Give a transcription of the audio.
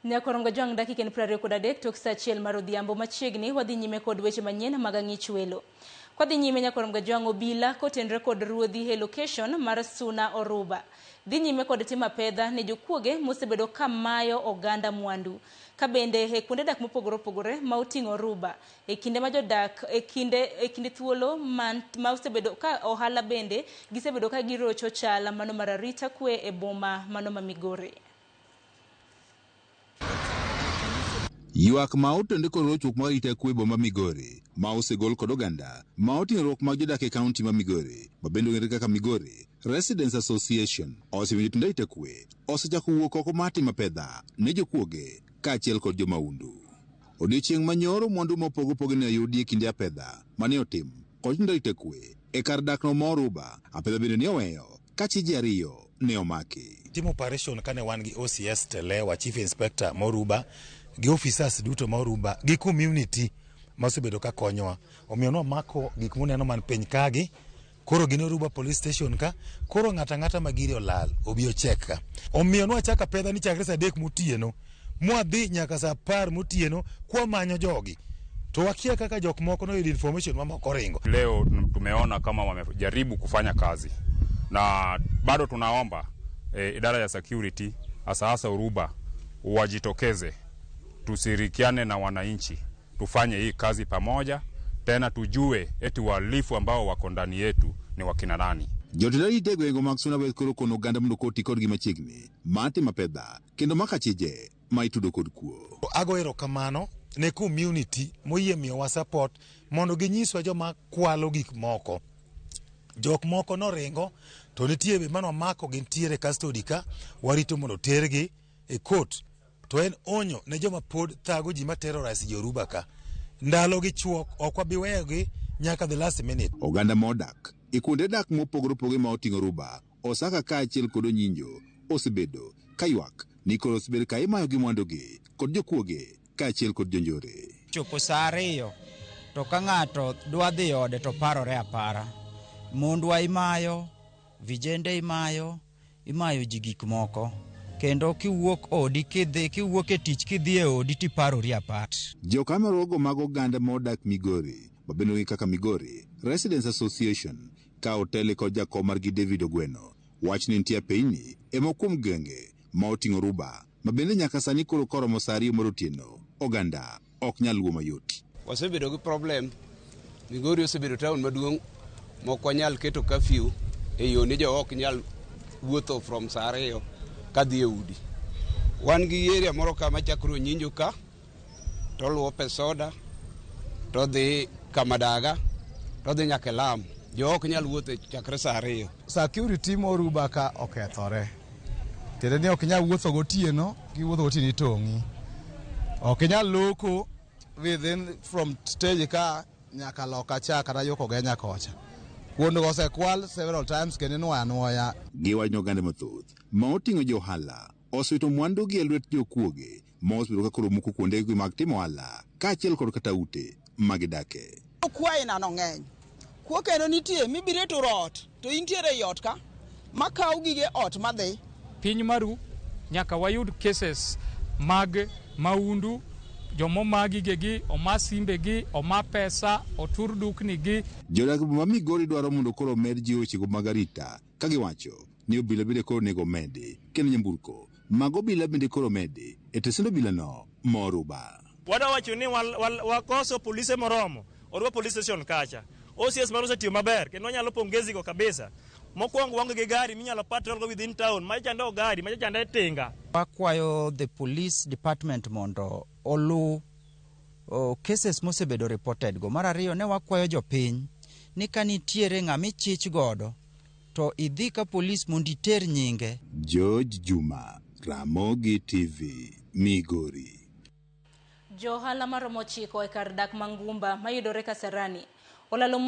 Nyakorongo Jwang' dakika en 23 tok saa 1 mar odhiambo. Machiegni wadhi nyime kod weche manyien mag ang'ich welo. Kwadhi nyime, Nyakorongo Jwang', obila kotenre kod ruodhi e location mar Suna Oruba dhi nyime kod timo apedha ne jokuoge mosebedo ka mayo oganda mwandu. Ka bende e kuonde dak mopogore opogore ma oting'o Oruba e kinde ma jodak e kinde thuolo man, ma osebedo ka ohala bende gisebedo ka girocho chal mano mar arita kwe e boma mano ma Migori. Ywak ma otenore kod rochruok mar arita kwe e boma Migori ma osegol kod oganda ma oting'o riwruok mag jodak e kaunti ma Migori ma bende ong'ere kaka Migori Residents Association osemiyo jotend arita kwe osechako wuok oko mar timo apedha ne jokuoge kaachiel kod jomahundu. Odiochieng' manyoro, mwandu mopogore opogore ne oyudi e kinde apedha mane otim kod jotend arita kwe e kar dakno ma Oruba. Apedha bende ne oweyo ka chije ariyo ne omaki. Timo operation kane wan gi OCS Telewa, Chief Inspector ma Oruba, gi officers duto ma Oruba, gi community ma osebedo ka konyowa. Omiyo nwamako gik muneno man piny kagi, koro gin Oruba Police Station ka, koro ng'ato ang'ata ma gire olal obi ochek ka. Omiyo nwachako apedha ni chakre saa 3 motieno, mwadhi nyaka saa 10 motieno kwamanyo jogi. To wakia kaka jok moko noyudo information mamoko oringo. Leo tumeona kama wamejaribu kufanya kazi na bado tunaomba idara ya security, hasa hasa Oruba, wajitokeze, tushirikiane na wananchi, tufanye hii kazi pamoja, tena tujue eti wahalifu ambao wako ndani yetu ni wakina nani. Jotend arita e gwenge mag Suna West koro kono oganda mondo koti kodgi machiegni mar timo apedha kendo mako achije ma itudo kod kuo. Ago erokamano ne community moyie miyowa support mondo ginyiswa joma kwalo gik moko. Jok moko noringo to nitie be manwamako gintiere custody ka warito mondo tergi e court. To en onyo ne joma pod thago ji ma terrorize ji Oruba ka. Ndalo gi chuok ok wabi weyogi nyaka the last minute. Oganda modak e kuonde dak mopogore opogore ma oting'o Oruba, Osaka kaachiel kod Onyinjo osebedo ka ywak ni koro osebedo ka imayogi mwandugi kod jokuoge kaachiel kod jonjore. Chopo saa 2 to ka ng'ato dwa dhi ode to parore apara. Mondwa imayo, vijende imayo, imayo ji gik moko. Kendo kiwuok odi kidhi, kiwuok e tich kidhi e odi tiparori apara. Jokanyo mag oganda modak Migori ma bende ong'e kaka Migori Residents Association ka otele kod jakom margi David Ogweno wach ni nitie apeyni e moko kuom gwenge ma oting'o Oruba ma bende nyaka sani koro koromo saa 2 mar otieno oganda ok nyal wuo mayot. Wasebedo gi problem. Migori osebedo town maduong' mok wanyal keto curfew e yo ni jo ok nyal wuotho from saa 2 kadhi e udi. Wan gi area moro ka machakre Onyinjo ka toluwo Pesoda todhi Kamadaga todhi nyaka e Lamu. Jo ok nyal wuotho chakre saa 2. Security moruba ka okethore. Tiende ni ok inyal wuotho gotieno, kiwuotho gotieno itong'i. Ok inyal loko within from stage ka nyaka loka cha kata yo Kogenya kocha. Kuondgo osekwal several times kendo inuoyo anuoya. Giwacho ni oganda mathoth ma oting'o jo ohala osewito mwandugi e lwet jokuoge ma osebedo ka koro muko kuondegi mag timo ohala kaachiel kod kata ute ma gidake. Kuo ainano ng'eny. Kuo kendo nitie mibiro turo ot to intiere ei ot ka makaw gige ot madhi. Piny maru nyaka wayud cases mag maundu, jomoma gigegi, oma simbegi, oma pesa, otur dukni gi. Jodak ma Migori dwaro mondo koro omed jiwo wechego mag arita ka giwacho ni obila bende koro onego omedi kendo nyamburko mag obila bende koro omedi e tesend obilano ma Oruba. Wadwa wacho ni wakoso polise moromo Oruba Police Station kacha. OCS mar osetiyo maber kendo wanyalo pongezi go kabisa. Mokwongo waonge gi gari minyalo patrol go within town, macha chande ok gari, macha chande tinga. Wakwayo the police department mondo olu cases mosebedo reported go. Mar ariyo, ne wakwayo jopiny ni ka nitiere ng'ama ichich godo to idhi ka police mondo iter nyinge. George Juma, Ramogi TV, Migori. Jo ohala maromo 9 e kar dak Mangumba mayudore Kasarani olalo